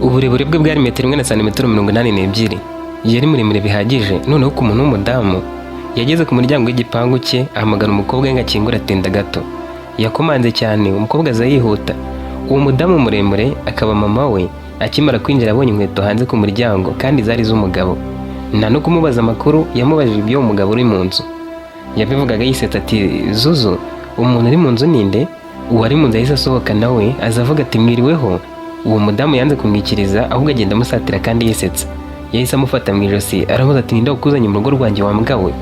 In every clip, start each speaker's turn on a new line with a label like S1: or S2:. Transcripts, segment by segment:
S1: Uburebure bwe bwari metero 1 na santimetero 82. Yari muremure bihagije noneho ku muntu w'umudamu. Yageze ku muryango w'igipangu cye, ahamagara umukobwa we ngo akingure, atinda gato. Yakomanze cyane, umukobwa aza yihuta. Uwo mudamu muremure akaba mama we. Akimara kwinjira, abonye inkweto hanze ku muryango kandi zari iz'umugabo. Nta no kumubaza amakuru, yamubajije iby'uwo mugabo uri mu nzu. Yabivugaga yisetsa ati: "Zuzu, umuntu uri mu nzu ninde?" Uwari mu nzu yahise asohoka nawe, aza avuga ati: "Mwiriweho." Uwo mudamu yanze kumwikiriza, ahubwo agenda amusatira kandi yisetsa. Yahise amufata mu ijosi, aramubaza ati: "Ninde wakuzanye mu rugo rwanjye, wa mbwa we?"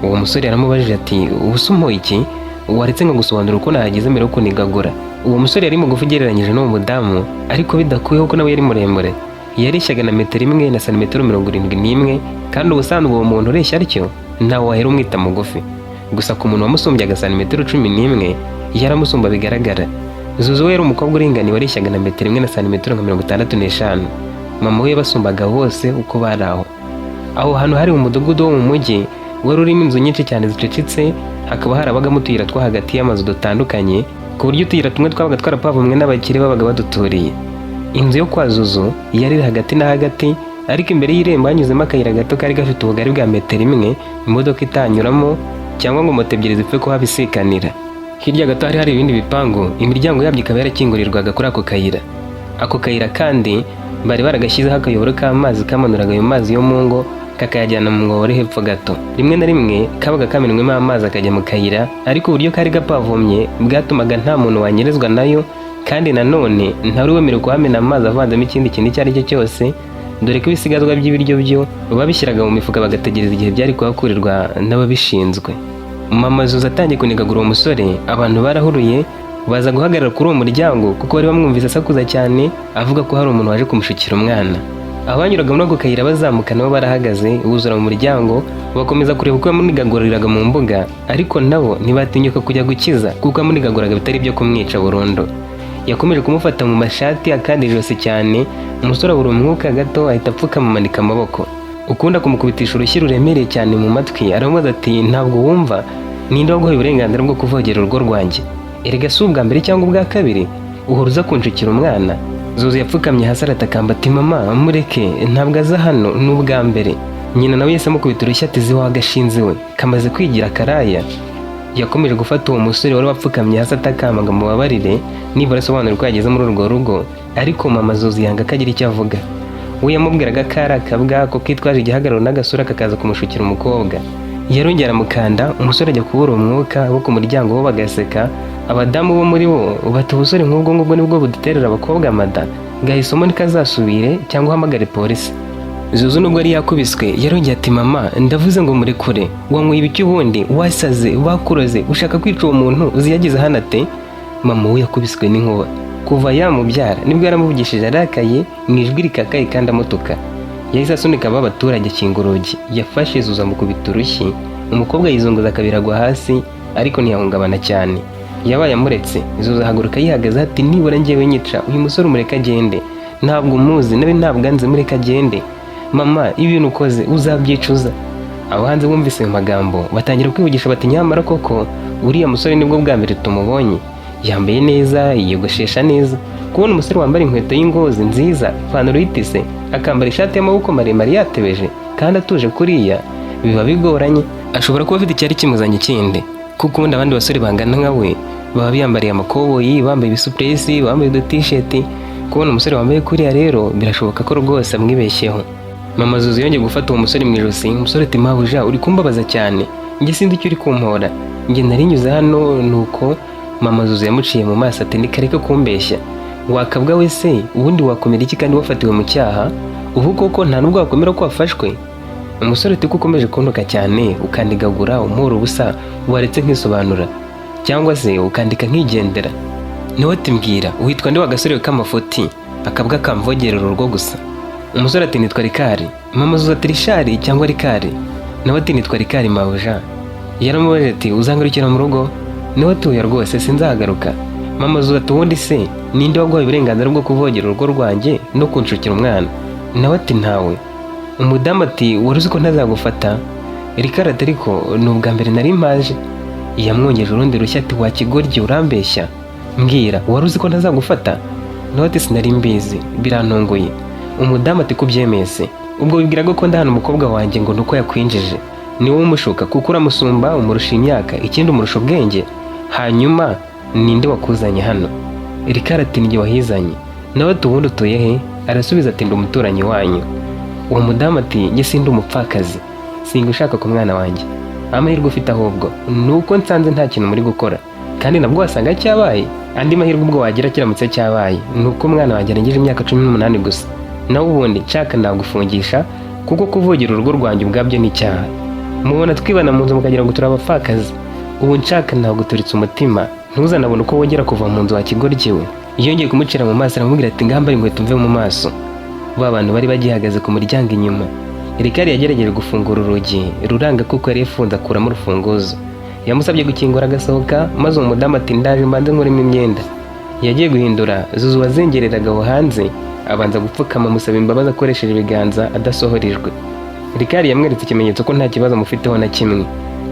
S1: Uwo musore yaramubajije ati: "Ubu se umpoye iki? Waretse nkagusobanurira uko nahageze mbere yo kunigagura." Uwo musore yari mugufi ugereranyije n'uwo mudamu, ariko bidakuyeho ko nawe yari muremure. Yareshyaga na metero 1 na santimetero 71, kandi ubusanzwe uwo muntu ureshya atyo ntawe wahera umwita mugufi. Gusa ku muntu wamusumbyaga santimetero 11, yaramusumba bigaragara. Zuzu we yari umukobwa uringaniye, wareshyaga na metero 1 na santimetero nka 65. Mama we yabasumbaga bose uko bari aho. Aho hantu hari umudugudu wo mu mujyi wari urimo inzu nyinshi cyane zicucitse, hakaba harabagamo utuyira two hagati y'amazu dutandukanye, ku buryo utuyira tumwe twabaga twarapavomwe n'abakire babaga baduturiye. Inzu yo kwa Zuzu yari iri hagati na hagati, ariko imbere y'irembo hanyuzemo akayira gato kari gafite ubugari bwa metero 1, imodoka itanyuramo cyangwa ngo moto ebyiri zipfe kuhabisikanira. Hirya gato hari hari ibindi bipangu, imiryango yabyo ikaba yarakingurirwaga kuri ako kayira. Ako kayira kandi bari baragashyizeho akayoboro k'amazi kamanuraga ayo mazi yo mu ngo kakayajyana mu mwobo uri hepfo gato. Rimwe na rimwe kabaga kamenwemo amazi akajya mu kayira, ariko uburyo kari gapavomye bwatumaga nta muntu wanyerezwa nayo, kandi nanone ntawari wemerewe kuhamena amazi avanzemo ikindi kintu icyo ari cyo cyose, dore ko ibisigazwa by'ibiryo byo babishyiraga mu mifuka, bagategereza igihe byari kuhakurirwa n'ababishinzwe. Mama Zuzu atangiye kunigagura uwo musore, abantu barahuruye baza guhagarara kuri uwo muryango, kuko bari bamwumvise asakuza cyane avuga ko hari umuntu waje kumushukira umwana. Abanyuraga muri ako kayira bazamuka nabo barahagaze, buzura mu muryango, bakomeza kureba uko yamunigaguriraga mu mbuga, ariko nabo ntibatinyuka kujya gukiza, kuko yamunigaguraga bitari ibyo kumwica burundu. Yakomeje kumufata mu mashati akandi ijosi cyane, umusore abura umwuka gato, ahita apfukama amanika amaboko, ukunda kumukubitisha urushyi ruremereye cyane mu matwi. Aramubaza ati: "Ntabwo wumva? Ninde waguhaye uburenganzira bwo kuvogera urugo rwanjye? Erega si ubwa mbere cyangwa ubwa kabiri uhora uza kunshukira umwana." Zuzu yapfukamye hasi, aratakamba ati: "Mama, mureke, ntabwo aza hano, ni ubwa mbere." Nyina nawe yahise amukubita urushyi ati: "Ziwa gashinzi we, kamaze kwigira akaraya." Yakomeje gufata uwo musore wari wapfukamye hasi atakamba ngo amubabarire, nibura asobanura uko yageze muri urwo rugo, ariko mama Zuzu yanga ko agira icyo avuga. We yamubwiraga ko ari akabwa ko kitwaje igihagararo n'agasura kakaza kumushukira umukobwa. Yarongera aramukanda, umusore ajya kubura umwuka, bo ku muryango bo bagaseka. Abadamu bo muri bo bati: "Ubusore nk'ubwo ngubwo nibwo buduterera abakobwa amada. Gahisomo ntikazasubire cyangwa uhamagare polisi." Zuzu nubwo yari yakubiswe, yarongeye ati: "Mama, ndavuze ngo murekure. Wanyweye ibiki ubundi? Wasaze? Bakuroze? Ushaka kwica uwo muntu? Uzi yageze hano ate?" Mama we yakubiswe n'inkuba. Kuva yamubyara nibwo yaramuvugishije arakaye, mu ijwi rikakaye kandi amutuka. Yahise asunika aba baturage, akinga urugi. Yafashe Zuzu amukubita urushyi, umukobwa yizunguza akabiri agwa hasi, ariko ntiyahungabana cyane. Yabaye amuretse. Zuzu ahaguruka yihagaze ati: "Nibura njyewe nyica, uyu musore umureke agende. Ntabwo umuzi nawe, ntabwo anzi, mureke agende. Mama, ibintu ukoze uzabyicuza." Abo hanze bumvise ayo magambo batangira kwivugisha bati: "Nyamara koko uriya musore nibwo bwa mbere tumubonye, yambaye neza, yiyogoshesha neza. Kubona umusore wambara inkweto y'ingozi nziza, ipantaro y'itise, akambara ishati y'amaboko maremare yatebeje kandi atuje kuriya, biba bigoranye. Ashobora kuba afite icyari kimuzanye kindi, kuko ubundi abandi basore bangana nka we baba biyambariye amakoboyi, bambaye ibisupuresi, bambaye udutisheti. Kubona umusore wambaye kuriya rero, birashoboka ko rwose amwibeshyeho." Mama Zuzu yongeye gufata uwo musore mu ijosi. Umusore ati: "Mabuja, uri kumbabaza cyane, njye sinzi icyo uri kumpora, njye narinyuze hano nuko." Mama Zuzu yamuciye mu maso ati: "Nikareke kumbeshya, wakabwa we se ubundi wakomera iki kandi wafatiwe mu cyaha? Ubu koko nta nubwo wakomera ko wafashwe?" Umusore ati: "Ko ukomeje kuntuka cyane, ukandigagura umpora ubusa, waretse nkisobanura cyangwa se ukandika nkigendera." Nawe ati: "Mbwira, witwa nde wa gasore k'amafuti, akabwa kamvogerera urugo gusa?" Umusore ati: "Nitwa Rikari." Mama Zuzu ati: "Rishari cyangwa Rikari?" Nawe ati: "Nitwa Rikari, mabuja." Yaramubajije ati: "Uzangarukira mu rugo?" Nawe ati: "Oya rwose, sinzahagaruka." Mama Zuzu ati: "Ubundi se ninde waguhaye uburenganzira bwo kuvogera urugo rwanjye no kunshukira umwana?" Nawe ati: "Ntawe." Umudamu ati: "Wari uzi ko ntazagufata?" Rikari ati: "Ariko ni ubwa mbere nari mpaje." Yamwongeje urundi rushya ati: "Wakigoryi, urambeshya. Mbwira, wari uzi ko ntazagufata?" Nawe ati: "Sinari mbizi, birantunguye." Umudamu ati: "Kubyemeye se, ubwo wibwiraga ko ndahana umukobwa wanjye ngo nuko yakwinjije? Ni wowe umushuka, kuko uramusumba, umurusha imyaka, ikindi umurusha ubwenge. Hanyuma ninde wakuzanye hano?" Rikari ati: "Njye wahizanye." Nawe ati: "Ubundi utuye he?" Arasubiza ati: "Ndi umuturanyi wanyu." Uwo mudamu ati: "Njye sindi umupfakazi, singa ushaka ku mwana wanjye. Amahirwe ufite ahubwo ni uko nsanze nta kintu muri gukora, kandi nabwo wasanga cyabaye. Andi mahirwe ubwo wagira kiramutse cyabaye ni uko umwana wanjye arengeje imyaka 18 gusa. Nawe ubundi nshaka nagufungisha, kuko kuvugira urugo rwanjye ubwabyo ni icyaha. Mubona twibana mu nzu mukagira ngo turi abapfakazi. Ubu nshaka naguturitse umutima, ntuzanabone uko wongera kuva mu nzu, wakigoryiwe." Yongeye kumucira mu maso, aramubwira ati: "Ngambare inkweto mve mu maso." Ba bantu bari bagihagaze ku muryango inyuma. Rikari yagerageje gufungura urugi ruranga, kuko yari yafunze akuramo urufunguzo. Yamusabye gukingura agasohoka, maze uwo mudamu ati: "Ndaje mbanze nkuremo imyenda." Yagiye guhindura, Zuzu wazengereraga aho hanze abanza gupfukama, amusaba imbabazi akoresheje ibiganza adasohorejwe. Rikari yamweretse ikimenyetso ko nta kibazo amufiteho na kimwe.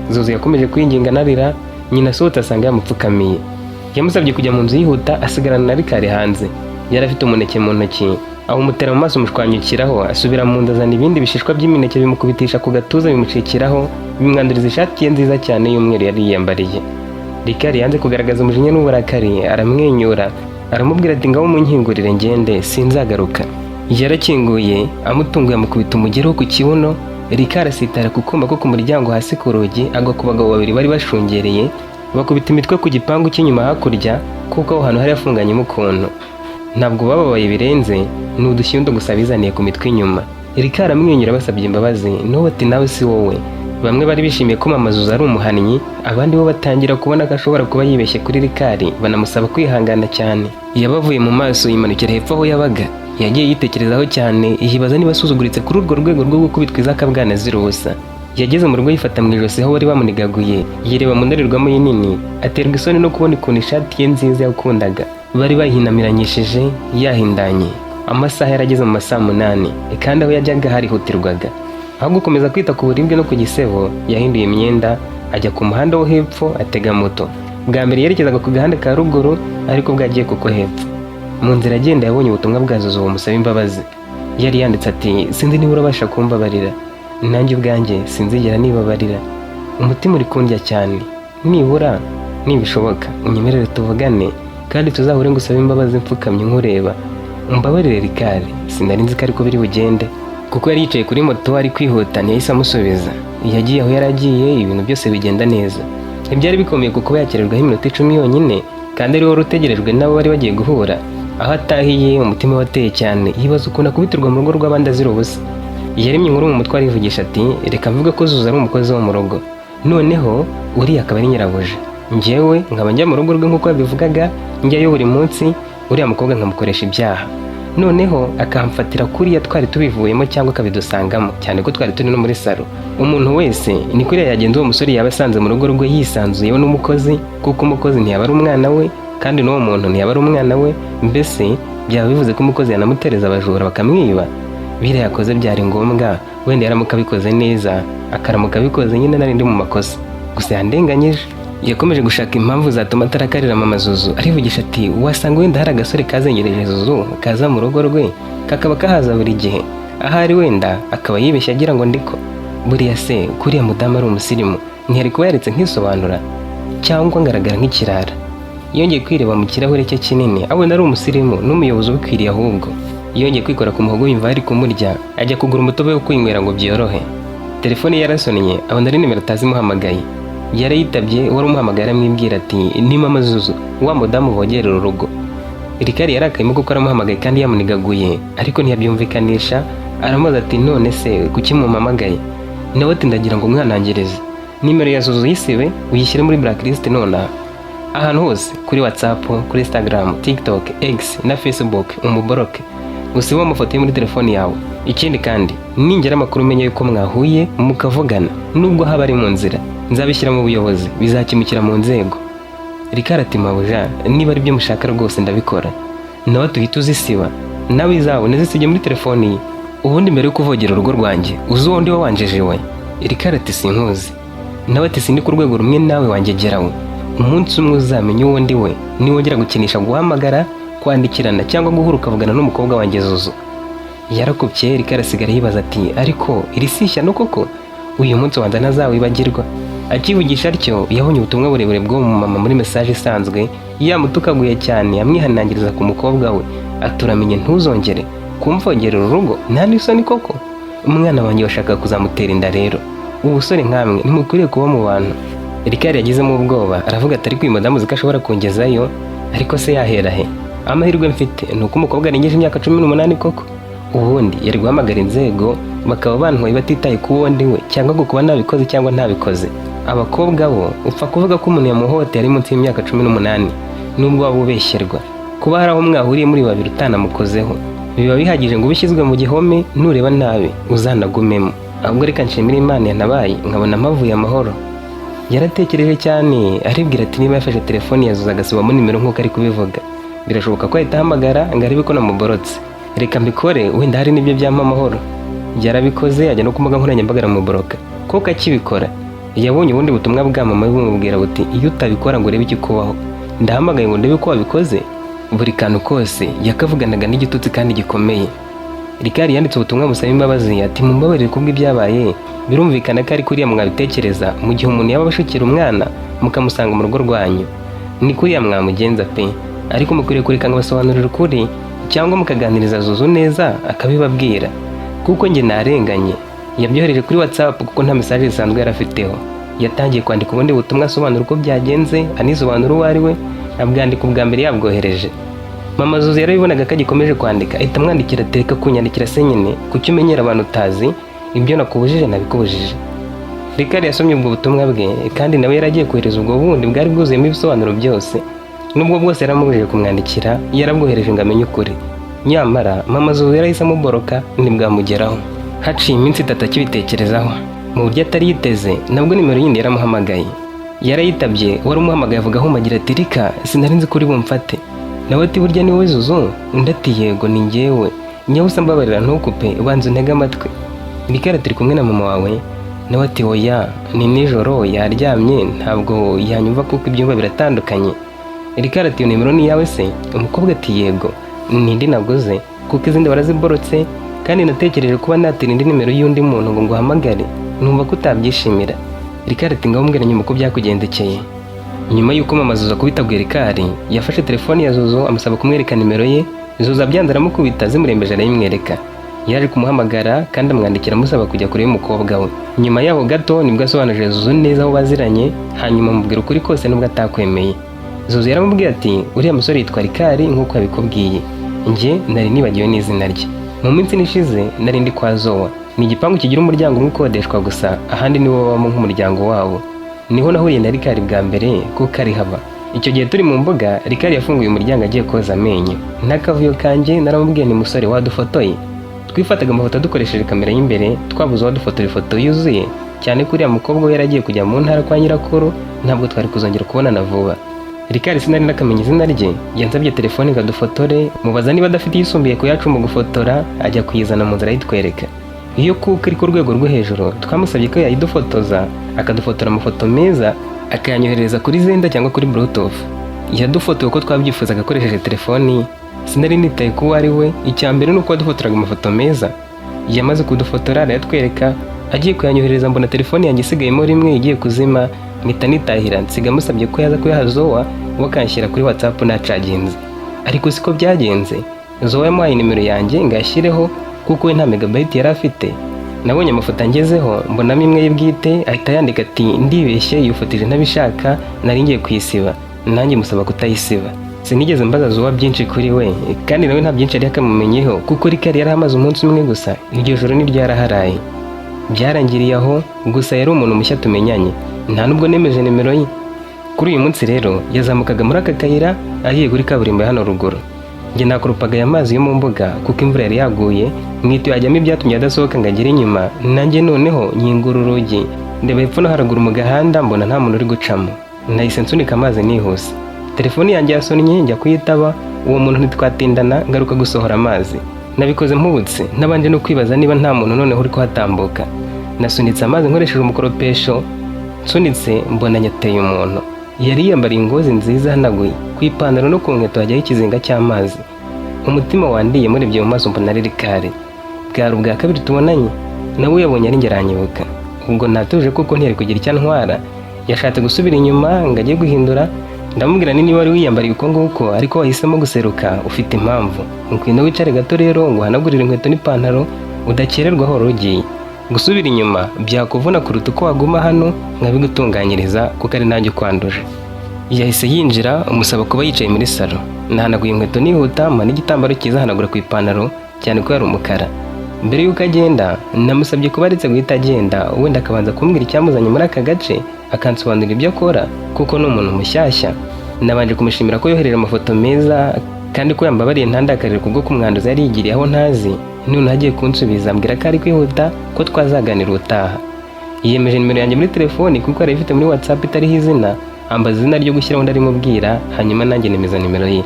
S1: Zuzu yakomeje kwinginga anarira. Nyina asohotse asanga yamupfukamiye. Yamusabye kujya mu nzu yihuta, asigarana na Rikari hanze. Yari afite umuneke mu ntoki, awumutera mu maso umushwanyukiraho. Asubira mu nzu, azana ibindi bishishwa by'imineke, bimukubitisha ku gatuza, bimucikiraho, bimwanduriza ishati ye nziza cyane y'umweru yari yiyambariye. Rikari yanze kugaragaza umujinya n'uburakari, aramwenyura, aramubwira ati: "Ngaho munkingurire ngende, sinzagaruka." Yarakinguye, amutunguye amukubita umugeri wo ku kibuno. Rikari asitara ku kuma ko ku muryango hasi ku rugi, agwa ku bagabo babiri bari bashungereye, bakubita imitwe ku gipangu cy'inyuma hakurya, kuko aho hantu hari hafunganyemo ukuntu. Ntabwo bababaye birenze, ni udushyundo gusa bizaniye ku mitwe inyuma. Rikari aramwenyura, basabye imbabazi. N'ubu ati: "Nawe si wowe." Bamwe bari bishimiye ko Mama Zuzu ari umuhannyi, abandi bo batangira kubona ko ashobora kuba yibeshye kuri Rikari, banamusaba kwihangana cyane. Yabavuye mu maso, yimanukira hepfo aho yabaga. Yagiye yitekerezaho cyane, yibaza niba asuzuguritse kuri urwo rwego rwo gukubitwa izakabwana azira ubusa. Yageze mu rugo yifata mu ijosi aho bari bamunigaguye, yireba mu ndorerwamo ye nini, aterwa isoni no kubona ukuntu ishati ye nziza yakundaga bari bayihinamiranyishije, yahindanye. Amasaha yarageze mu masaa 8, kandi aho yajyaga harihutirwaga. Aho gukomeza kwita ku buribwe no ku gisebo, yahinduye imyenda, ajya ku muhanda wo hepfo, atega moto. Bwa mbere yerekezaga ku gahanda ka ruguru, ariko bwagiye kuko hepfo. Mu nzira agenda yabonye ubutumwa bwa Zuzu bumusaba imbabazi. Yari yanditse ati: "Sinzi niba urabasha kumbabarira, nanjye ubwanjye sinzigera nibabarira. Umutima uri kundya cyane. Nibura nibishoboka unyemerere tuvugane, kandi tuzahure ngusabe imbabazi mfukamye nkureba. Umbabarire Rikari, sinari nzi ko ariko biri bugende." Kuko yari yicaye kuri moto ari kwihuta, ntiyahise amusubiza. Yagiye aho yari agiye, ibintu byose bigenda neza. Ntibyari bikomeye kuko yakererwaho iminota 10 yonyine, kandi ari wari utegerejwe n'abo bari bagiye guhura. Aho atahiye, umutima wateye cyane, yibaza ukuntu akubitirwa mu rugo rw'abandi azira ubusa. Yaremye inkuru mu mutwe, arivugisha ati: "Reka mvuge ko Zuzu ari umukozi wo mu rugo, noneho uriya akaba ari nyirabuja, njyewe nkaba njya mu rugo rwe nk'uko yabivugaga, njyayo buri munsi, uriya mukobwa nkamukoresha ibyaha, noneho akamfatira kuriya twari tubivuyemo cyangwa akabidusangamo, cyane ko twari turi no muri salo. Umuntu wese ni kuriya yagenza uwo musore yaba asanze mu rugo rwe yisanzuyeho n'umukozi, kuko umukozi ntiyaba ari umwana we, kandi n'uwo muntu ntiyaba ari umwana we. Mbese byaba bivuze ko umukozi yanamutereza abajura bakamwiba. Biriya yakoze byari ngombwa, wenda yaramuka abikoze neza, akaramuka abikoze nyine nari ndi mu makosa, gusa yandenganyije." Yakomeje gushaka impamvu zatuma atarakarira Mama Zuzu, arivugisha ati: "Wasanga wenda hari agasore kazengereje Zuzu, kaza mu rugo rwe, kakaba kahaza buri gihe. Ahari wenda akaba yibeshya agira ngo ndiko. Buriya se kuriya mudamu ari umusirimu, ntiyari kuba yaretse nkisobanura, cyangwa ngaragara nk'ikirara?" Yongeye kwireba mu kirahure cye kinini, abona ari umusirimu n'umuyobozi ubikwiriye. Ahubwo yongeye kwikora ku muhogo, yumva ari kumurya, ajya kugura umutobe wo kwinywera ngo byorohe. Telefone ye yarasonnye, abona ari nimero atazi imuhamagaye. Yarayitabye, wari umuhamagaye aramwibwira ati: "Ni Mama Zuzu, wa mudamu vogerera urugo." Rikari yarakayemo kuko aramuhamagaye kandi yamunigaguye, ariko ntiyabyumvikanisha. Aramubaza ati: "None se kuki mumpamagaye?" Nawe ati: "Ndagira ngo umwanangirize nimero ya Zuzu, uyisibe, uyishyire muri blacklist nonaha, ahantu hose, kuri WhatsApp, kuri Instagram, TikTok, X na Facebook, umuboroke, usibe amafoto yo muri telefoni yawe. Ikindi kandi, ningera amakuru umenye yuko mwahuye mukavugana, nubwo haba ari mu nzira, nzabishyira mu buyobozi, bizakemukira mu nzego." Rikari ati: "Mabuja, niba ari byo mushaka rwose ndabikora." Nawe tuhita uzisiba, nawe izawe nazisibye muri telefoni ye. Ubundi mbere yo kuvogera urugo rwanjye, uzi uwo ndi wawanjeje we?" Rikari ati: "Sinkuzi." Nawe ati: "Sindi ku rwego rumwe nawe wangegerawe. Umunsi umwe uzamenya uwo ndi we niwongera gukinisha guhamagara Kwandikirana cyangwa guhura ukavugana n'umukobwa wanjye Zuzu. Yarakubye. Rikari arasigara yibaza ati: "Ariko iri si ishyano koko? Uyu munsi wanza ntazawibagirwa." Akivugisha atyo, yabonye ubutumwa burebure bw'uwo mumama muri message isanzwe, yamutukaguye cyane, amwihanangiriza ku mukobwa we, aturamenye ntuzongere kumvogerera urugo, nta n'isoni koko? Umwana wanjye washakaga kuzamutera inda. Rero ubusore nkamwe ntimukwiriye kuba mu bantu. Rikari yagizemo ubwoba, aravuga ati: "Ariko uyu mudamu uzi ko ashobora kungezayo? Ariko se yahera he? Amahirwe mfite ni uko umukobwa arengeje imyaka 18 koko. Ubundi yari guhamagara inzego bakaba bantwaye batitaye ku wundi we cyangwa ngo kuba nabikoze cyangwa ntabikoze. Abakobwa bo upfa kuvuga ko umuntu yamuhoteye ari munsi y'imyaka 18, nubwo waba ubeshyerwa, kuba hari aho mwahuriye muri babiri utanamukozeho, biba bihagije ngo ubishyizwe mu gihome, nureba nabi uzanagumemo. Ahubwo reka nshimire Imana yanabaye nkabona mpavuye amahoro." Yaratekereje cyane, aribwira ati: "Niba yafashe telefoni ya Zuzu agasibamo nimero nk'uko ari kubivuga, birashoboka ko ahita ahamagara ngo arebe ko namuborotse. Reka mbikore, wenda hari n'ibyo byampa amahoro." Yarabikoze, ajya no ku mbuga nkoranyambaga aramuboroka. Koko akibikora, yabonye ubundi butumwa bwa mama we bumubwira buti: "Iyo utabikora ngo urebe ikikubaho, ndahamagaye ngo ndebe ko wabikoze." Buri kantu kose yakavuganaga n'igitutsi kandi gikomeye. Rikari yanditse ubutumwa busaba imbabazi, ati: "Mumbabarire kubw'ibyabaye. Birumvikana ko ari kuriya mwabitekereza mu gihe umuntu yaba abashukira umwana mukamusanga mu rugo rwanyu, ni kuriya mwamugenza pe. Ariko mukwiriye kureka nkabasobanurira ukuri, cyangwa mukaganiriza Zuzu neza akabibabwira, kuko njye narenganye." Yabyohereje kuri WhatsApp kuko nta message zisanzwe yari afiteho. Yatangiye kwandika ubundi butumwa asobanura uko byagenze, anisobanura uwo ari we. Abwandika ubwa mbere yabwohereje, mama Zuzu yarabibonaga ko agikomeje kwandika, ahita amwandikira: "Tereka kunyandikira se nyine, kuki umenyera abantu utazi? Ibyo nakubujije nabikubujije." Rikari yasomye ubwo butumwa bwe, kandi nawe yari agiye kohereza ubwo bundi bwari bwuzuyemo ibisobanuro byose, nubwo bwose yaramubujije kumwandikira, yarabwohereje ngo amenye ukuri. Nyamara mama Zuzu yarahise amuboroka, ntibwamugeraho. Haciye iminsi 3 akibitekerezaho mu buryo atari yiteze, nabwo nimero yindi yaramuhamagaye. Yarayitabye. Wari umuhamagaye avuga ahumagira ati: "Rika, sinari nzi ko uri bumfate." Nawe ati: "Burya ni wowe Zuzu?" Undi ati: "Yego, ni njyewe. Nyabusa mbabarira ntukupe, banza untege amatwi." Rikari turi kumwe na mama wawe? Nawe ati: "Oya, ni nijoro yaryamye, ntabwo yanyumva kuko ibyumba biratandukanye." Rikari ati: "Iyo nimero ni iyawe se?" Umukobwa ati: "Yego, ni indi naguze kuko izindi waraziborotse, kandi natekereje kuba natira indi nimero y'undi muntu ngo nguhamagare, numva ko utabyishimira." Rikari ati: "Ngaho mbwira nyuma uko byakugendekeye." Nyuma y'uko mama Zuzu akubitaguye Rikari, yafashe telefoni ya Zuzu amusaba kumwereka nimero ye. Zuzu abyanze aramukubita, zimurembeje arayimwereka. Yaje kumuhamagara kandi amwandikira amusaba kujya kure y'umukobwa we. Nyuma yaho gato nibwo asobanurije Zuzu neza aho baziranye, hanyuma amubwira ukuri kose nubwo atakwemeye. Zuzu yaramubwiye ati: "Uriya musore yitwa Rikari nk'uko yabikubwiye, njye nari nibagiwe n'izina rye. Mu minsi nishize nari ndi kwa Zowa, ni igipangu kigira umuryango umwe ukodeshwa gusa, ahandi nibo babamo nk'umuryango wabo. Niho nahuriye na Rikari bwa mbere kuko ari haba. Icyo gihe turi mu mbuga, Rikari yafunguye umuryango agiye koza amenyo. N'akavuyo kanjye naramubwiye ni: 'Musore, wadufotoye?' Twifataga amafoto dukoresheje kamera y'imbere, twabuze uwadufotora ifoto yuzuye, cyane ko uriya mukobwa we yari agiye kujya mu ntara kwa nyirakuru, ntabwo twari kuzongera kubonana vuba. Rikari sinari nakamenya izina rye. Yansabye telefone ngo adufotore, mubaza niba adafite iyisumbuye ku yacu mu gufotora, ajya kuyizana, mu nzira ayitwereka. Iyo kuko iri ku rwego rwo hejuru, twamusabye ko yayidufotoza, akadufotora amafoto meza, akayanyohereza kuri Xender cyangwa kuri Bluetooth. Yadufotoye uko twabyifuzaga akoresheje telefoni. Sinari nitaye ko uwo ari we, icya mbere ni uko yadufotoraga amafoto meza. Yamaze kudufotora arayatwereka, agiye kuyanyohereza mbona telefoni yanjye isigayemo rimwe igiye kuzima, mpita nitahira, nsiga musabye ko yaza kuyaha Zowa, we akanshyira kuri WhatsApp nacaginze. Ariko siko byagenze. Zowa yamuhaye nimero yanjye ngo ayashyireho kuko we nta megabyte yari afite. Nabonye amafoto angezeho, mbonamo imwe ye bwite, ahita yandika ati: 'Ndibeshye, yifotije ntabishaka, nari ngiye kuyisiba.' Nanjye musaba kutayisiba. Sinigeze mbaza Zuwa byinshi kuri we, kandi nawe nta byinshi yari yakamumenyeho, kuko Rikari yari amaze umunsi umwe gusa, iryo joro niryo yaraharaye. Byarangiriye aho gusa, yari umuntu mushya tumenyanye, nta nubwo nemeje nimero ye. Kuri uyu munsi rero yazamukaga muri aka kayira agiye kuri kaburimbo ya hano ruguru. Njye nakoropagaye amazi yo mu mbuga kuko imvura yari yaguye mu itiyo hajyamo, ibyatumye adasohoka ngo agere inyuma. Nanjye noneho nkingura urugi, ndeba hepfo no haruguru mu gahanda, mbona nta muntu uri gucamo. Nahise nsunika amazi nihuse. Telefoni yanjye yasonnye, njya kuyitaba. Uwo muntu ntitwatindana, ngaruka gusohora amazi. Nabikoze mpubutse, nabanje no kwibaza niba nta muntu noneho uri kuhatambuka. Nasunitse amazi nkoresheje umukoropesho, nsunitse mbona nyateye umuntu. Yari yiyambariye ingozi nziza ihanaguye, ku ipantaro no ku nkweto hajyaho ikizinga cy'amazi. Umutima wandiye murebye mu maso mbona ari Rikari. Bwari ubwa kabiri tubonanye, nawe yabonye ari njye aranyibuka. Ubwo natuje kuko ntiyari kugira icyo antwara. Yashatse gusubira inyuma ngo ajye guhindura, ndamubwira ni niba wari wiyambariye uko nguko ariko wahisemo guseruka ufite impamvu, ngwino wicare gato rero ngo uhanagurire inkweto n'ipantaro udakererwa aho wari ugiye. Gusubira inyuma byakuvuna kuruta uko waguma hano nkabigutunganyiriza kuko ari nanjye ukwanduje. Yahise yinjira, umusaba kuba yicaye muri salo. Nahanaguye inkweto nihuta, mpa n'igitambaro cyiza ahanagura ku ipantaro cyane ko yari umukara. Mbere y'uko agenda namusabye kuba aretse guhita agenda, wenda akabanza kumbwira icyamuzanye muri aka gace, akansobanurira ibyo akora kuko ni umuntu mushyashya. Nabanje kumushimira ko yohereje amafoto meza kandi ko yambabariye ntandakarire kubwo kumwanduza yari yigiriye aho ntazi. Noneho agiye kunsubiza ambwira ko ari kwihuta, ko twazaganira ubutaha. Yiyemeje nimero yanjye muri telefoni kuko yari ifite muri WhatsApp itariho izina, ambaza izina ryo gushyiraho ndarimubwira, hanyuma nanjye nemeza nimero ye.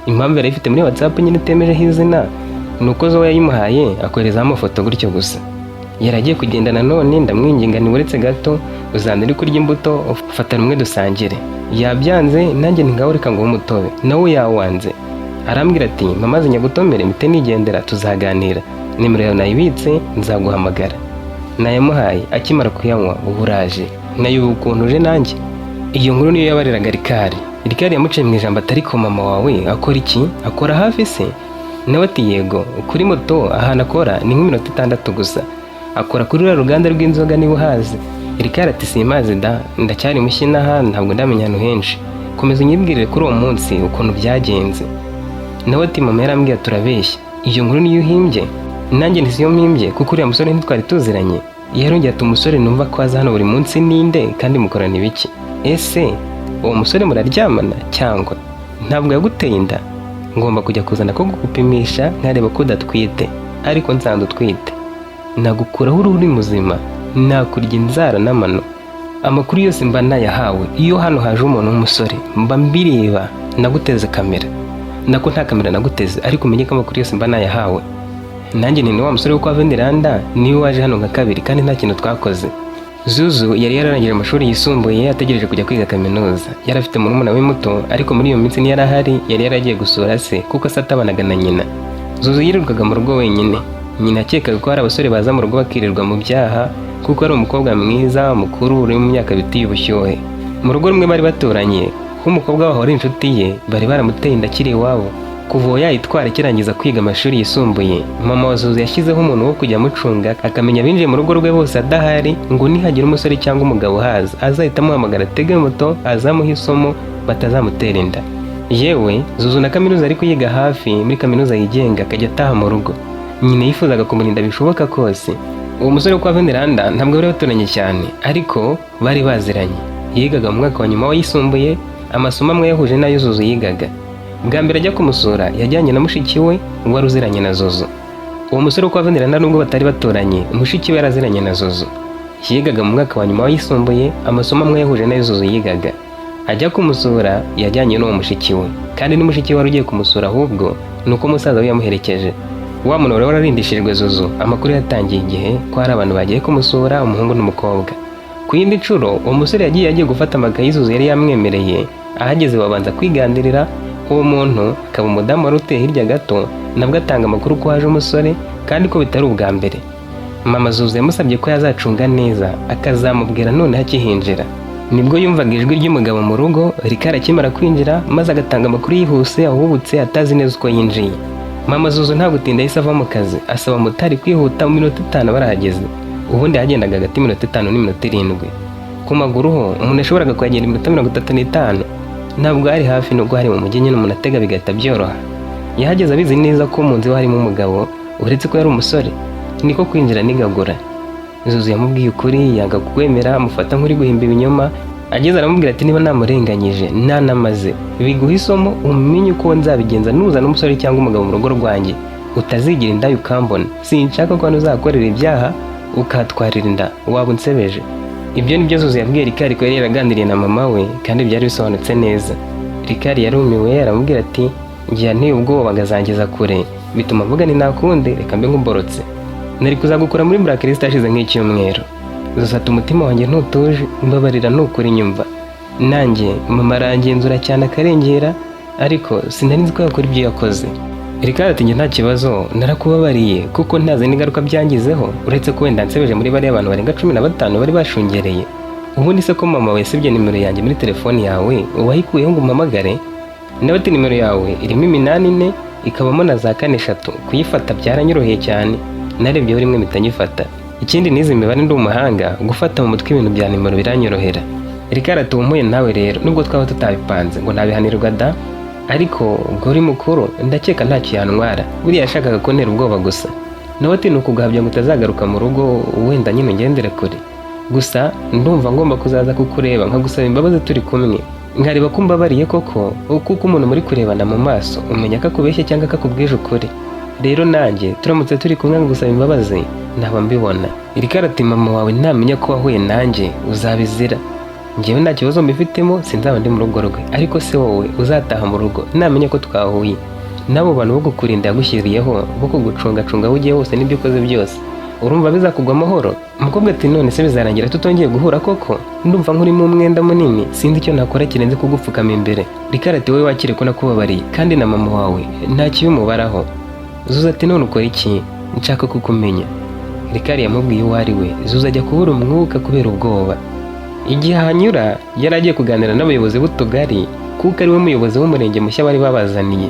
S1: Impamvu yari ifite muri WhatsApp nyine itemejeho izina ni uko zo yayimuhaye akoherezaho amafoto gutyo gusa. Yari agiye kugenda nanone ndamwinginga nti uretse gato uzana uri kurya imbuto, fata rumwe dusangire. Yabyanze, nanjye nti ngaho reka nguhe umutobe, nawe yawanze. Arambwira ati mama nyagutomere mpite nigendera, tuzaganira, nimero yawe nayibitse nzaguhamagara. Nayamuhaye, akimara kuyanywa ubu uraje nayo ukuntu uje nanjye. Iyo nkuru niyo yabariraga Rikari. Rikari yamuciye mu ijambo atari ko mama wawe akora iki? Akora hafi se? Nawe ati yego, kuri moto ahantu akora ni nk'iminota 6 gusa, akora kuri ruriya ruganda rw'inzoga niba uhazi. Rikari ati simazi da, ndacyari mushya inaha ntabwo ndamenya ahantu henshi, komeza unyibwirire kuri uwo munsi ukuntu byagenze. Nawe ati mama yarambwiye turabeshya, iyo nkuru niyo uhimbye? Nanjye nti siyo mpimbye kuko uriya musore ntitwari tuziranye. Yarongeye ati umusore numva ko aza hano buri munsi ninde kandi mukorana ibiki? Ese uwo musore muraryamana cyangwa ntabwo yaguteye inda? Ngomba kujya kuzana ko gupimisha nkareba ko udatwite, ariko nsanze utwite nagukuraho uruhu uri muzima, nakurya inzara n'amano. Amakuru yose mba nayahawe, iyo hano haje umuntu w'umusore mba mbireba, naguteze kamera, nako nta kamera naguteze, ariko umenye ko amakuru yose mba nayahawe. Nanjye ni wa musore wo kwa Veneranda niwe waje hano nka kabiri kandi nta kintu twakoze. Zuzu yari yararangije amashuri yisumbuye ategereje kujya kwiga kaminuza. Yari afite murumuna we muto, ariko muri iyo minsi ntiyari ahari, yari yaragiye gusura se kuko se atabanaga na nyina. Zuzu yirirwaga mu rugo wenyine. Nyina yakekaga ko hari abasore baza mu rugo bakirirwa mu byaha kuko ari umukobwa mwiza mukuru uri mu myaka bitiye ubushyuhe. Mu rugo rumwe bari baturanye, ko umukobwa waho wari inshuti ye, bari baramuteye inda akiri iwabo. Kuva uwo yayitwara akirangiza kwiga amashuri yisumbuye, mama wa Zuzu yashyizeho umuntu wo kujya amucunga akamenya abinjiye mu rugo rwe bose adahari, ngo nihagira umusore cyangwa umugabo uhaza azahita amuhamagara atege moto azamuhe isomo batazamutera inda. Yewe Zuzu na kaminuza ari kuyiga hafi muri kaminuza yigenga, akajya ataha mu rugo. Nyina yifuzaga kumurinda bishoboka kose. Uwo musore wo kwa Veneranda ntabwo bari baturanye cyane, ariko bari baziranye. Yigaga mu mwaka wa nyuma wayisumbuye, amasomo amwe yahuje n'ayo Zuzu yigaga. Bwa mbere ajya kumusura yajyanye na mushiki we wari uziranye na Zuzu. Uwo musore wo kwa Veneranda nubwo batari baturanye, mushiki we yaraziranye na Zuzu. Yigaga mu mwaka wa nyuma wayisumbuye, amasomo amwe yahuje n'ayo Zuzu yigaga. Ajya kumusura yajyanye n'uwo mushiki we, kandi ni mushiki we wari ugiye kumusura ahubwo ni uko musaza we yamuherekeje. Wa muntu wari wararindishijwe Zuzu amakuru yatangiye igihe ko hari abantu bagiye kumusura, umuhungu n'umukobwa. Ku yindi nshuro uwo musore yagiye agiye gufata amakayi Zuzu yari yamwemereye, ahageze babanza kwiganirira. Uwo muntu akaba umudamu wari utuye hirya gato, nabwo atanga amakuru ko haje umusore kandi ko bitari ubwa mbere. Mama Zuzu yamusabye ko yazacunga neza akazamubwira noneho akihinjira. Nibwo yumvaga ijwi ry'umugabo mu rugo. Rikari akimara kwinjira maze agatanga amakuru yihuse ahubutse atazi neza uko yinjiye. Mama Zuzu nta gutinda yahise ava mu kazi asaba motari kwihuta, mu minota 5 barahageze. Ubundi yagendaga hagati y'iminota 5 n'iminota 7. Ku maguru ho umuntu yashoboraga kuhagenda iminota 35. Ntabwo hari hafi nubwo hari mu mujyi nyine, umuntu atega bigahita byoroha. Yahageze abizi neza ko mu nzu iwe harimo umugabo, uretse ko yari umusore, niko kwinjira nigagura. Zuzu yamubwiye ukuri yanga kukwemera, amufata nk'uri guhimba ibinyoma. Ageze aramubwira ati niba namurenganyije nanamaze biguha isomo, umenye uko nzabigenza nuzana umusore cyangwa umugabo mu rugo rwanjye, utazigira indaya ukambona. Sinshaka ko hano uzakorera ibyaha ukatwarira inda, waba unsebeje. Ibyo nibyo Zuzu yabwiye Rikari ko yari yaraganiriye na mama we kandi byari bisobanutse neza. Rikari yarumiwe, aramubwira ati ngiye nteye ubwoba ngazangeza kure, bituma mvuga ni nakundi reka mbe nkuborotse, nari kuzagukura muri blacklist hashize nk'icyumweru. Zuzu ati umutima wanjye ntutuje, mbabarira nukuri nyumva. Nanjye mama arangenzura cyane akarengera, ariko sinari nzi ko yakora ibyo yakoze. Rikari ati: "Njye nta kibazo, narakubabariye kuko ntazi n'ingaruka byangizeho, uretse ko wenda nsebeje muri bariya bantu barenga 15 bari bashungereye. Ubundi se ko mama wesibye nimero yanjye muri telefoni yawe, wayikuyeho ngo umpamagare?" Nawe ati: "Nimero yawe irimo iminani ine, ikabamo na za kane eshatu, kuyifata byaranyoroheye cyane, narebyeho rimwe mpita nyifata. Ikindi, n'izi mibare ndi umuhanga, gufata mu mutwe ibintu bya nimero biranyorohera." Rikari ati: "Umpuye nawe rero, nubwo twaba tutabipanze ngo ntabihanirwa da, ariko ubwo uri mukuru ndakeka ntacyo yantwara, buriya yashakaga kuntera ubwoba gusa." Nawe ati: "Ni ukuguhabya ngo utazagaruka mu rugo, wenda nyine ungendere kure. Gusa ndumva ngomba kuzaza kukureba nkagusaba imbabazi turi kumwe, nkareba ko umbabariye koko, kuko umuntu muri kurebana mu maso umenya ko akubeshya cyangwa ko akubwije ukuri. Rero nanjye turamutse turi kumwe nkagusaba imbabazi naba mbibona." Rikari ati: "Mama wawe ntamenya ko wahuye nanjye uzabizira. Njyewe nta kibazo mbifitemo, sinzaba ndi mu rugo rwe, ariko se wowe uzataha mu rugo namenya ko twahuye, n'abo bantu bo kukurinda yagushyiriyeho, bo kugucungacunga aho ugiye hose n'ibyo ukoze byose, urumva bizakugwa amahoro?" Umukobwa ati: "None se bizarangira tutongeye guhura koko? Ndumva nkurimo umwenda munini, sinzi icyo nakora kirenze kugupfukama imbere." Rikari ati: "Wowe wakire ko nakubabariye, kandi na mama wawe nta kibimubaraho." Zuza ati: "None ukora iki? Nshaka kukumenya." Rikari yamubwiye uwo ari we. Zuza ajya kubura umwuka kubera ubwoba. Igihe ahanyura yari agiye kuganira n'abayobozi b'utugari, kuko ari we muyobozi w'umurenge mushya bari babazaniye.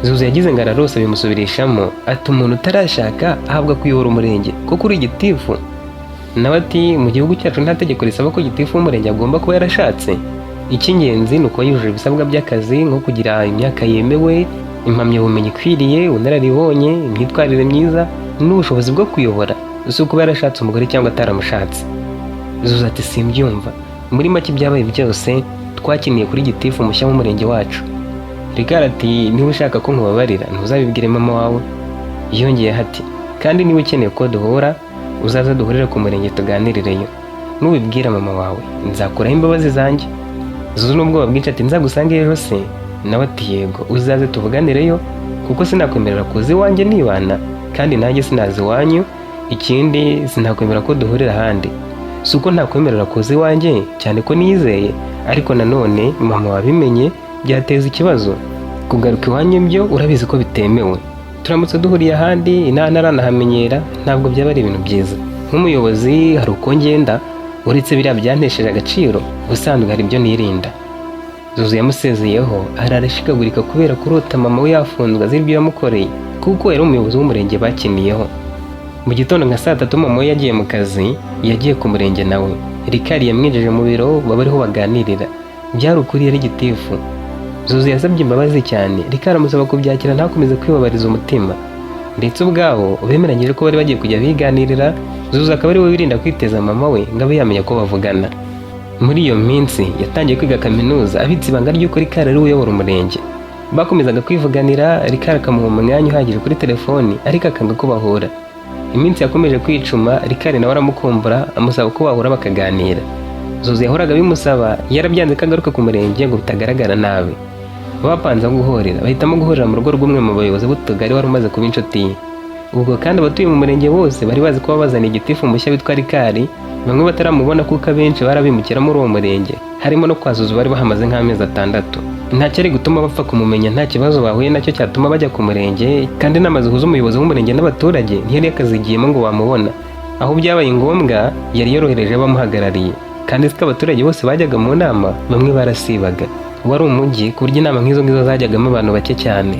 S1: Zuzu yagize ngo ararose, bimusubirishamo ati: "Umuntu utarashaka ahabwa kuyobora umurenge kuko uri gitifu?" Nawe ati: "Mu gihugu cyacu nta tegeko risaba ko gitifu w'umurenge agomba kuba yarashatse. Icy'ingenzi ni ukuba yujuje ibisabwa by'akazi, nko kugira imyaka yemewe, impamyabumenyi ikwiriye, ubunararibonye, imyitwarire myiza n'ubushobozi bwo kuyobora, si ukuba yarashatse umugore cyangwa ataramushatse." Zuzu ati: "Simbyumva. Muri make ibyabaye byose twakiniye kuri gitifu mushya w'umurenge wacu." Rikari ati: "Niba ushaka ko nkubabarira, ntuzabibwire mama wawe." Yongeyeho ati: "Kandi niba ukeneye ko duhura, uzaze duhurire ku murenge tuganirireyo. Nubibwira mama wawe nzakuraho imbabazi zanjye." Zuzu n'ubwoba bwinshi ati: "Nzagusange ejo se?" Nawe ati: "Yego, uzaze tuvuganireyo, kuko sinakwemerera kuza iwanjye nibana, kandi nanjye sinaza iwanyu. Ikindi, sinakwemera ko duhurira ahandi. Si uko ntakwemerera kuza iwanjye, cyane ko niyizeye, ariko nanone mama wabimenye byateza ikibazo. Kugaruka iwanyu byo urabizi ko bitemewe. Turamutse duhuriye ahandi inaha ntaranahamenyera, ntabwo byaba ari ibintu byiza. Nk'umuyobozi hari uko ngenda, uretse biriya byantesheje agaciro, ubusanzwe hari ibyo nirinda." Zuzu yamusezeyeho ararashikagurika kubera kurota mama we yafunzwe azira ibyo yamukoreye, kuko yari umuyobozi w'umurenge bakiniyeho. Mu gitondo nka saa 3 mama we yagiye mu kazi, yagiye ku murenge nawe. Rikari yamwinjije mu biro baba ariho baganirira. Byari ukuri, yari gitifu. Zuzu yasabye imbabazi cyane, Rikari amusaba kubyakira ntakomeze kwibabariza umutima. Ndetse ubwabo bemeranyije ko bari bagiye kujya biganirira, Zuzu akaba ari we wirinda kwiteza mama we ngo abe yamenya ko bavugana. Muri iyo minsi yatangiye kwiga kaminuza abitse ibanga ry'uko Rikari ari we uyobora umurenge. Bakomezaga kwivuganira, Rikari akamuha umwanya uhagije kuri telefoni, ariko akanga ko bahura. Iminsi yakomeje kwicuma, Rikari nawe aramukumbura, amusaba ko bahura bakaganira. Zuzu yahoraga bimusaba, yarabyanze ko agaruka ku murenge ngo bitagaragara nabi. Bapanze aho guhurira, bahitamo guhurira mu rugo rw'umwe mu bayobozi b'utugari wari umaze kuba inshuti ye. Ubwo kandi abatuye mu murenge bose bari bazi ko babazaniye igitifu mushya witwa Rikari, bamwe bataramubona kuko abenshi barabimukira muri uwo murenge, harimo no kwa Zuzu bari bahamaze nk'amezi 6. Nta cyari gutuma bapfa kumumenya, nta kibazo bahuye nacyo cyatuma bajya ku murenge, kandi inama zihuza umuyobozi w'umurenge n'abaturage ntiyari yakazigiyemo ngo bamubona. Aho byabaye ngombwa yari yorohereje abamuhagarariye, kandi siko abaturage bose bajyaga mu nama, bamwe barasibaga. Wari umujyi ku buryo inama nk'izo ngizo zajyagamo abantu bake cyane.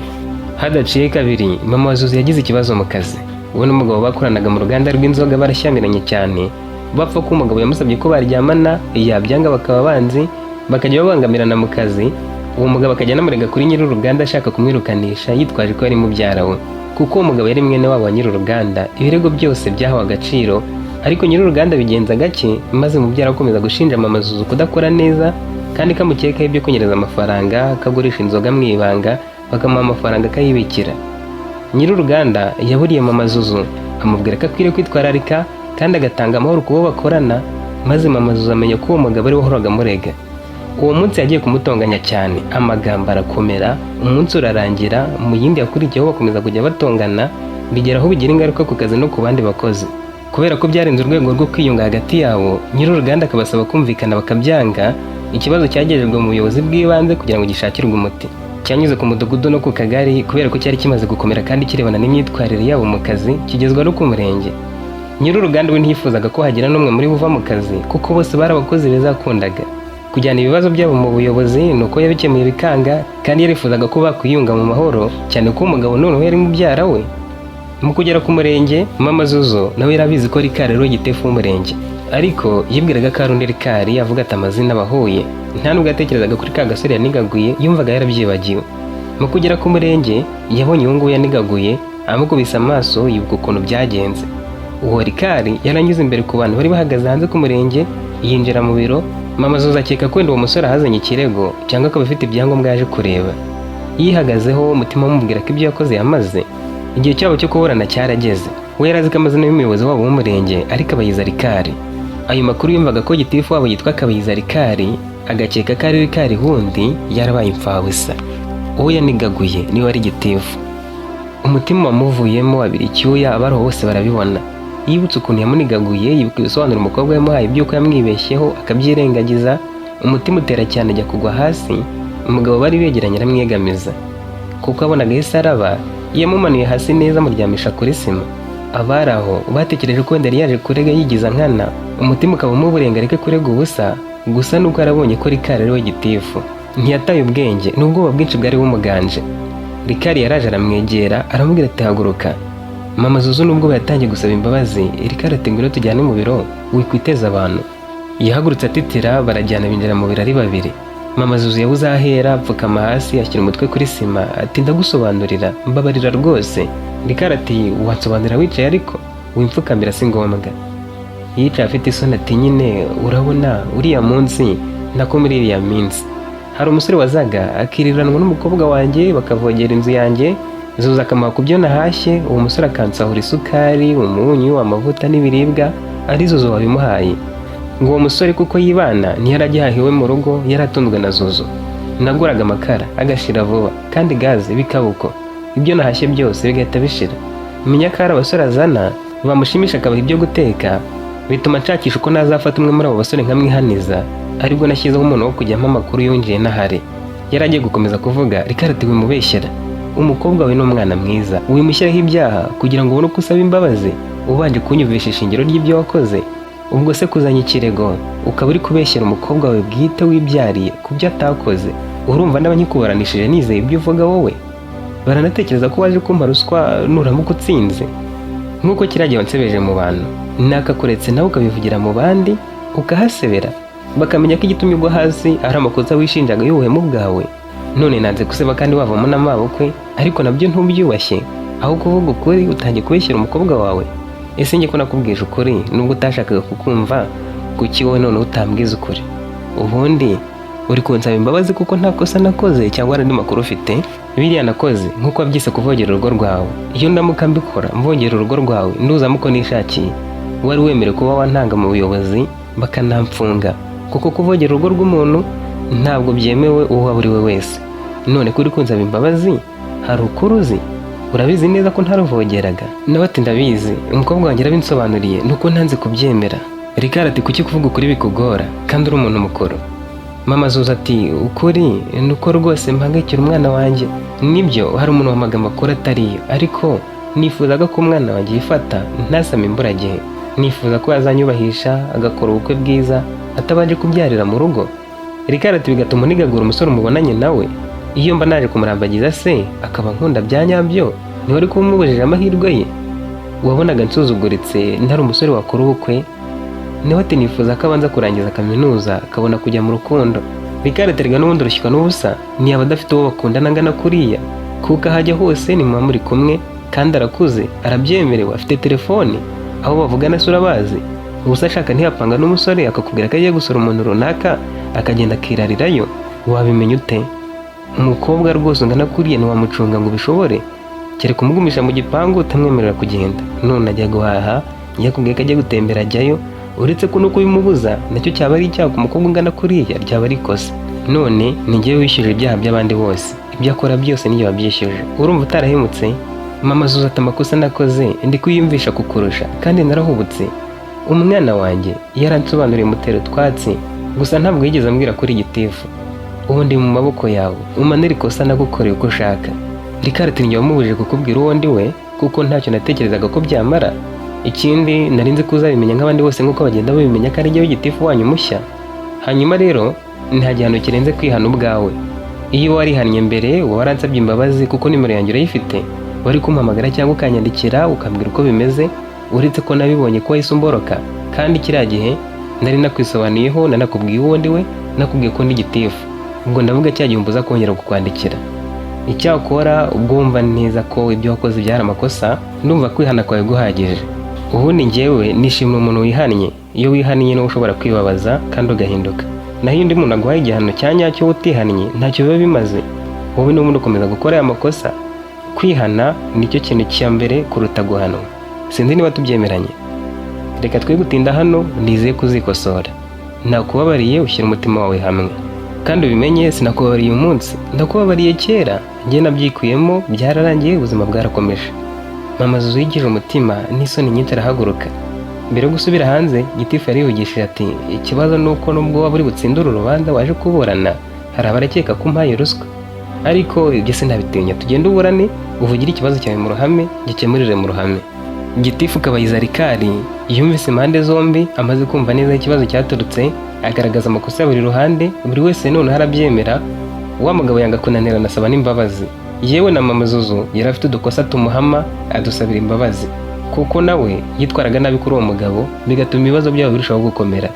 S1: Hadaciye kabiri, mama wa Zuzu yagize ikibazo mu kazi. We n'umugabo bakoranaga mu ruganda rw'inzoga barashyamiranye cyane, bapfa ko umugabo yamusabye ko baryamana, yabyanga bakaba banzi, bakajya babangamirana mu kazi. Uwo mugabo akajya anamurega kuri nyir'uruganda ashaka kumwirukanisha, yitwaje ko yari mubyara we. Kuko uwo mugabo yari mwene wabo wa nyir'uruganda, ibirego byose byahawe agaciro, ariko nyir'uruganda bigenza gake, maze mubyara akomeza gushinja mama Zuzu kudakora neza, kandi kamukekaho ibyo kunyereza amafaranga, akagurisha inzoga mu ibanga, bakamuha amafaranga akayibikira. Nyir'uruganda yaburiye mama Zuzu, amubwira ko akwiriye kwitwararika kandi agatanga amahoro ku bo bakorana, maze mama Zuzu amenya ko uwo mugabo ari we wahoraga amurega. Uwo munsi yagiye kumutonganya cyane, amagambo arakomera, umunsi urarangira. Mu yindi yakurikiyeho bakomeza kujya batongana, bigera aho bigira ingaruka ku kazi no ku bandi bakozi. Kubera ko byarenze urwego rwo kwiyunga hagati yabo, nyir'uruganda akabasaba kumvikana bakabyanga. Ikibazo cyagejejwe mu buyobozi bw'ibanze kugira ngo gishakirwe umuti. Cyanyuze ku mudugudu no ku kagari kubera ko cyari kimaze gukomera kandi kirebana n'imyitwarire yabo mu kazi, kigezwa no ku murenge. Nyir'uruganda we ntiyifuzaga ko hagira n'umwe muri bo uva mu kazi, kuko bose bari abakozi beza yakundaga. Kujyana ibibazo byabo mu buyobozi ni uko yabikemuye bikanga, kandi yarifuzaga ko bakwiyunga mu mahoro, cyane ko umugabo noneho yari mubyara we. Mu kugera ku murenge, Mama Zuzo nawe yari abizi ko Rikari ari we gitifu w'umurenge, ariko yibwiraga ko ari undi Rikari, avuga ati amazina bahuye. Nta nubwo yatekerezaga kuri ka gasore yanigaguye, yumvaga yarabyibagiwe. Mu kugera ku murenge, yabonye uwo nguwo yanigaguye, amukubise amaso yibuka ukuntu byagenze. Uwo Rikari yaranyuze imbere ku bantu bari bahagaze hanze ku murenge, yinjira mu biro. Mama Zuzo akeka ko wenda uwo musore ahazanye ikirego cyangwa akaba afite ibyangombwa yaje kureba. Yihagazeho, umutima umubwira ko ibyo yakoze yamaze. Igihe cyabo cyo kuburana cyarageze. We yari azi ko amazina y'umuyobozi wabo w'umurenge ari Kabayiza Rikari. Ayo makuru yumvaga ko gitifu wabo yitwa Kabayiza Rikari, agakeka ko ari Rikari wundi, yarabaye imfabusa. Uwo yanigaguye niwe wari gitifu. Umutima wamuvuyemo abira icyuya, abari aho bose barabibona. Yibutse ukuntu yamunigaguye, yibuka ibisobanuro umukobwa yamuhaye by'uko yamwibeshyeho akabyirengagiza, umutima utera cyane ajya kugwa hasi. Umugabo bari begeranye aramwegamiza, kuko abonaga yahise araba. Yamumanuye hasi neza, amuryamisha kuri sima. Abari aho batekereje ko wenda yari yaje kurega yigiza nkana, umutima ukaba umuburenga areke kurega ubusa. Gusa nuko yarabonye ko Rikari ari we gitifu, ntiyataye ubwenge n'ubwoba bwinshi bwari bumuganje. Rikari yaraje aramwegera, aramubwira ati: "Haguruka." Mama Zuzu nubwo yatangiye gusaba imbabazi, Rikari ati: "Ngwino tujyane mu biro, wikwiteza abantu." Yahagurutse atitira, barajyana, binjira mu biro ari babiri. Mama Zuzu yabuze aho ahera, apfukama hasi, ashyira umutwe kuri sima, ati: "Ndagusobanurira, mbabarira rwose." Rikari ati: "Wansobanurira wicaye, ariko wimfukamira si ngombwa." Yicaye afite isoni, ati: "Nyine urabona uriya munsi, nako muri iriya minsi, hari umusore wazaga akiriranwa n'umukobwa wanjye, bakavogera inzu yanjye. Zuza akamuha ku byo nahashye. Uwo musore akansahura isukari, umunyu, amavuta n'ibiribwa, ari Zuzu wabimuhaye. Ngo uwo musore kuko yibana, ntiyari agihaha iwe mu rugo, yari atunzwe na Zuzu. Naguraga amakara agashira vuba, kandi gaze bikaba uko, ibyo nahashye byose bigahita bishira. Menya ko hari abasore azana, bamushimisha akabaha ibyo guteka, bituma nshakisha uko nazafata umwe muri abo basore nkamwihaniza, aribwo nashyizeho umuntu wo kujyamo amakuru yinjiye n'ahari." Yari agiye gukomeza kuvuga, Rikari ati: "Wimubeshyera, umukobwa we ni umwana mwiza. Wimushyiraho ibyaha kugira ngo ubone uko usaba imbabazi ubanje kunyumvisha ishingiro ry'ibyo wakoze. Ubwo se kuzanya ikirego ukaba uri kubeshyera umukobwa wawe bwite wibyariye ku byo atakoze, urumva ndaba nkikuburanishije nizeye ibyo uvuga? Wowe baranatekereza ko waje kumpa ruswa nuramuka utsinze. Nk'uko kiriya gihe wansebeje mu bantu, nakakuretse nawe ukabivugira mu bandi, ukahasebera, bakamenya ko igitumye ugwa hasi ari amakosa wishinjaga y'ubuhemu bwawe. None nanze guseba kandi wavamo n'amabukwe, ariko nabyo ntubyubashye. Aho kuvuga ukuri utangiye kubeshyera umukobwa wawe. Ese njye ko nakubwije ukuri nubwo utashakaga kukumva, kuki wowe noneho utambwiza ukuri? Ubundi uri kunsaba imbabazi kuko nta kosa nakoze, cyangwa hari andi makuru ufite? Biriya nakoze, nk'uko wabyise kuvogera urugo rwawe, iyo ndamuka mbikora mvogera urugo rwawe nduzamo uko nishakiye, wari wemerewe kuba wantanga mu buyobozi bakanamfunga, kuko kuvogera urugo rw'umuntu ntabwo byemewe uwo waba uri we wese. None ko uri kunsaba imbabazi, hari ukuri uzi? Urabizi neza ko ntaruvogeraga." Nawe ati: "Ndabizi, umukobwa wanjye yarabinsobanuriye, nuko ntanze kubyemera." Rikari ati: "Kuki kuvuga ukuri bikugora kandi uri umuntu mukuru?" Mama Zuza ati: "Ukuri ni uko rwose mpangayikira umwana wanjye. Nibyo, hari umuntu wampaga amakuru atariyo, ariko nifuzaga ko umwana wanjye yifata ntasame imburagihe. Nifuza ko yazanyubahisha agakora ubukwe bwiza atabanje kubyarira mu rugo." Rikari ati: "Bigatuma unigagura umusore umubonanye nawe? Iyo mba naje kumurambagiza se akaba nkunda bya nyabyo, ntiwari kuba umubujije amahirwe ye? Wabonaga nsuzuguritse, ntari umusore wakora ubukwe?" Nawe ati: "Nifuza ko abanza kurangiza kaminuza akabona kujya mu rukundo." Rikari ati: "Erega n'ubundi urushywa n'ubusa, ntiyaba adafite uwo bakundana angana kuriya, kuko aho ajya hose ni muba muri kumwe, kandi arakuze, arabyemerewe, afite telefone, aho bavugana se urabazi? Ubusa ashaka ntiyapanga n'umusore akakubwira ko agiye gusura umuntu runaka, akagenda akirarirayo, wabimenya ute? Umukobwa rwose ungana kuriya ntiwamucunga ngo ubishobore, kereka umugumisha mu gipangu utamwemerera kugenda. None ajya guhaha, yakubwiye ko ajya gutembera ajyayo. Uretse ko no kubimubuza nacyo cyaba ari icyaha ku mukobwa ungana kuriya, ryaba ari ikosa. None ni njyewe wishyuje ibyaha by'abandi bose, ibyo akora byose nijye wabyishyuje. Urumva utarahemutse?" Mama Zuza ati: "Amakosa nakoze ndi kuyiyumvisha kukurusha, kandi narahubutse. Umwana wanjye yaransobanuriye mutera utwatsi, Gusa ntabwo yigeze ambwira kuri gitifu. Ubu ndi mu maboko yawe, umanire ikosa nagukoreye uko ushaka. Rikari ati njye wamubujije kukubwira uwo ndi we, kuko ntacyo natekerezaga ko byamara. Ikindi, nari nzi ko uzabimenya nk'abandi bose, nk'uko bagenda babimenya ko ari jyewe gitifu wanyu mushya. Hanyuma rero nta gihano kirenze kwihana ubwawe. Iyo warihannye mbere, uba waransabye imbabazi, kuko nimero yanjye urayifite, wari kumpamagara cyangwa ukanyandikira ukambwira uko bimeze. Uretse ko nabibonye ko wahise umboroka, kandi kiriya gihe nari nakwisobanuyeho, nanakubwiye uwo ndi we, nakubwiye ko ndi gitifu. Ubwo ndavuga cya gihe umbuza kongera kukwandikira. Icyakora ubwo wumva neza ko ibyo wakoze byari amakosa, ndumva kwihana kwawe guhagije. Ubundi njyewe nishimira umuntu wihannye. Iyo wihannye niwe ushobora kwibabaza kandi ugahinduka, naho iyo undi muntu aguhaye igihano cya nyacyo utihannye, ntacyo biba bimaze, wowe n'ubundi ukomeza gukora aya makosa. Kwihana nicyo kintu cya mbere kuruta guhanwa. Sinzi niba tubyemeranye. Reka twe gutinda hano, nizeye kuzikosora. Nakubabariye, ushyira umutima wawe hamwe kandi ubimenye, sinakubabariye uyu munsi, ndakubabariye kera. Njye nabyikuyemo, byararangiye, ubuzima bwarakomeje. Mama Zuzu yigije umutima n'isoni nyinshi arahaguruka. Mbere yo gusubira hanze, gitifu yarivugishije ati: "Ikibazo ni uko nubwo waba uri butsinde uru rubanza waje kuburana, hari abarakeka ko umpaye ruswa. Ariko ibyo sinabitinya, tugende uburane, uvugire ikibazo cyawe mu ruhame, gikemurire mu ruhame." Gitifu Kabayiza Rikari yumvise impande zombi. Amaze kumva neza ikibazo cyaturutse, agaragaza amakosa ya buri ruhande, buri wese noneho arabyemera. Wa mugabo yanga kunanirana, asaba n'imbabazi. Yewe na mama Zuzu yari afite udukosa tumuhama, adusabira imbabazi, kuko nawe yitwaraga nabi kuri uwo mugabo, bigatuma ibibazo byabo birushaho gukomera.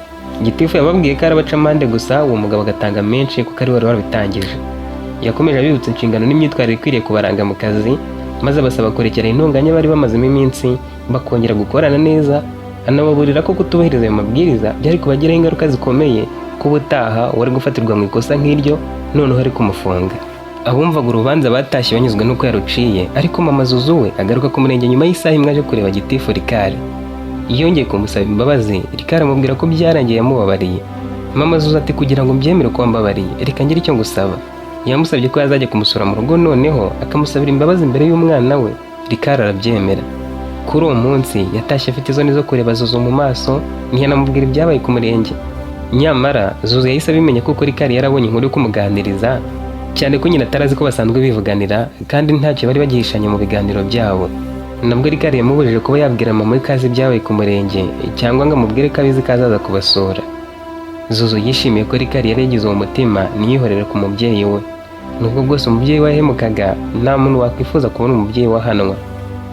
S1: Gitifu yababwiye ko ari abacamande gusa, uwo mugabo agatanga menshi kuko ari we wari warabitangije. Yakomeje abibutsa inshingano n'imyitwarire ikwiriye kubaranga mu kazi, maze abasaba kurekera intonganya bari bamazemo iminsi, bakongera gukorana neza. Anababurira ko kutubahiriza ayo mabwiriza byari kubagiraho ingaruka zikomeye, ko ubutaha wari gufatirwa mu ikosa nk'iryo noneho ari kumufunga. Abumvaga urubanza batashye banyuzwe n'uko yaruciye, ariko mama Zuzu we agaruka ku murenge nyuma y'isaha imwe aje kureba gitifu Rikari. Yongeye kumusaba imbabazi, Rikari amubwira ko byarangiye, yamubabariye. Mama Zuzu ati: "Kugira ngo mbyemere ko wambabariye, reka ngire icyo ngusaba." Yamusabye ko yazajya kumusura mu rugo, noneho akamusabira imbabazi imbere y'umwana we. Rikari arabyemera. Kuri uwo munsi yatashye afite isoni zo kureba Zuzu mu maso, ntiyanamubwira ibyabaye ku murenge. Nyamara Zuzu yahise abimenya, kuko Rikari yarabonye inkuru yo kumuganiriza, cyane ko nyina atarazi ko basanzwe bivuganira kandi ntacyo bari bagihishanye mu biganiro byabo. Nabwo Rikari yamubujije kuba yabwira mama we ko azi ibyabaye ku murenge, cyangwa ngo amubwire ko abizi ko azaza kubasura. Zuzu yishimiye ko Rikari yari yagize uwo mutima ntiyihorere ku mubyeyi we. Nubwo bwose umubyeyi we yahemukaga, nta muntu wakwifuza kubona umubyeyi we ahanwa.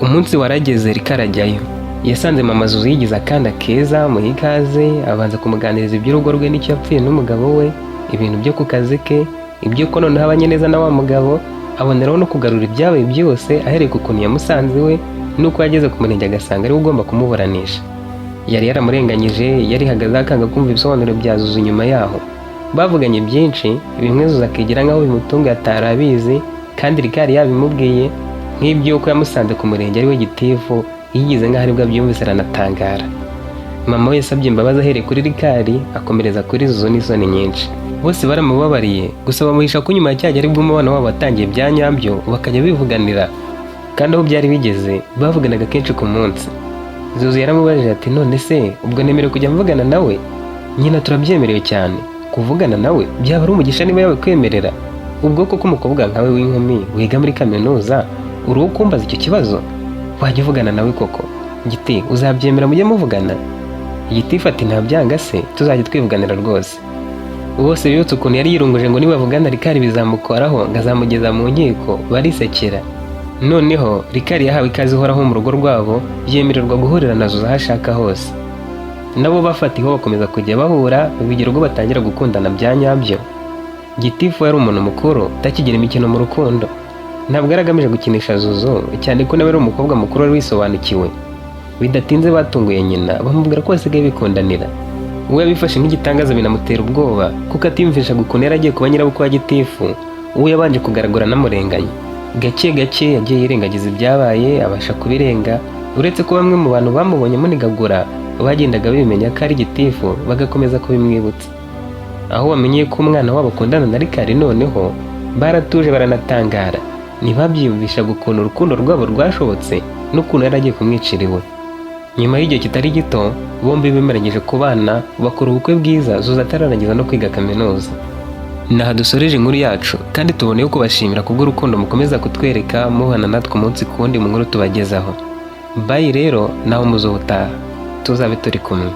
S1: Umunsi warageze, Rikari ajyayo. Yasanze mama Zuzu yigize akana keza, muha ikaze, abanza kumuganiriza iby'urugo rwe n'icyo yapfuye n'umugabo we, ibintu byo ku kazi ke, ibyo ko noneho abanye neza na wa mugabo. Aboneraho no kugarura ibyabaye byose, ahereye ku kuntu yamusanze iwe n'uko yageze ku murenge agasanga ariwe ugomba kumuburanisha. Yari yaramurenganyije, yarihagazeho akanga kumva ibisobanuro bya Zuzu. Nyuma yaho bavuganye byinshi, bimwe Zuzu akigira nk'aho bimutunga atari abizi kandi Rikari yabimubwiye, nk'iby'uko yamusanze ku murenge ari we gitifu. Yigize nk'aho aribwo abyumvise, aranatangara. Mama we yasabye imbabazi ahereye kuri Rikari, akomereza kuri Zuzu n'isoni nyinshi. Bose baramubabariye, gusa bamuhisha ko nyuma ya cya gihe aribwo umubano wabo watangiye bya nyabyo, bakajya bivuganira, kandi aho byari bigeze bavuganaga kenshi ku munsi. Zuzu yaramubajije ati: "None se ubwo nemerewe kujya mvugana nawe?" Nyina: "Turabyemerewe cyane kuvugana nawe, byaba ari umugisha niba yawe kwemerera. Ubwo koko umukobwa nkawe w'inkumi wiga muri kaminuza, uri uwo kumbaza icyo kibazo? Wajya uvugana nawe koko. Giti, uzabyemera mujye muvugana?" Gitifu ati: "Ntabyanga se, tuzajya twivuganira rwose." Bose bibutse ukuntu yari yirunguje ngo nibavugana Rikari bizamukoraho, ngo azamugeza mu nkiko, barisekera. Noneho Rikari yahawe ikaze ihoraho mu rugo rwabo, yemererwa guhurira na Zuzu aho ashaka hose. Nabo bafatiweho, bakomeza kujya bahura, bigira ubwo batangira gukundana bya nyabyo. Gitifu yari umuntu mukuru utakigira imikino mu rukundo. Ntabwo yari agamije gukinisha Zuzu, cyane ko nawe ari umukobwa mukuru wari wisobanukiwe. Bidatinze batunguye nyina, bamubwira ko basigaye bikundanira. We yabifashe nk'igitangaza, binamutera ubwoba, kuko atiyumvishaga ukuntu yari agiye kuba nyirabukwe wa gitifu, uwo yabanje kugaragara anamurenganya. Gake gake yagiye yirengagiza ibyabaye, abasha kubirenga, uretse ko bamwe mu bantu bamubonye amunigagura bagendaga babimenya ko ari gitifu, bagakomeza kubimwibutsa. Aho bamenyeye ko umwana wabo akundana na Rikari, noneho baratuje, baranatangara. Ntibabyiyumvishaga ukuntu urukundo rwabo rwashobotse n'ukuntu yari agiye kumwicira iwe. Nyuma y'igihe kitari gito, bombi bemeranyije kubana, bakora ubukwe bwiza Zuzu atararangiza no kwiga kaminuza. Naha dusoreje inkuru yacu, kandi tuboneyeho kubashimira kubw'urukundo mukomeza kutwereka, muhana natwe umunsi ku wundi mu nkuru tubagezaho. Bye rero, naho muzubutaha tuzabe turi kumwe.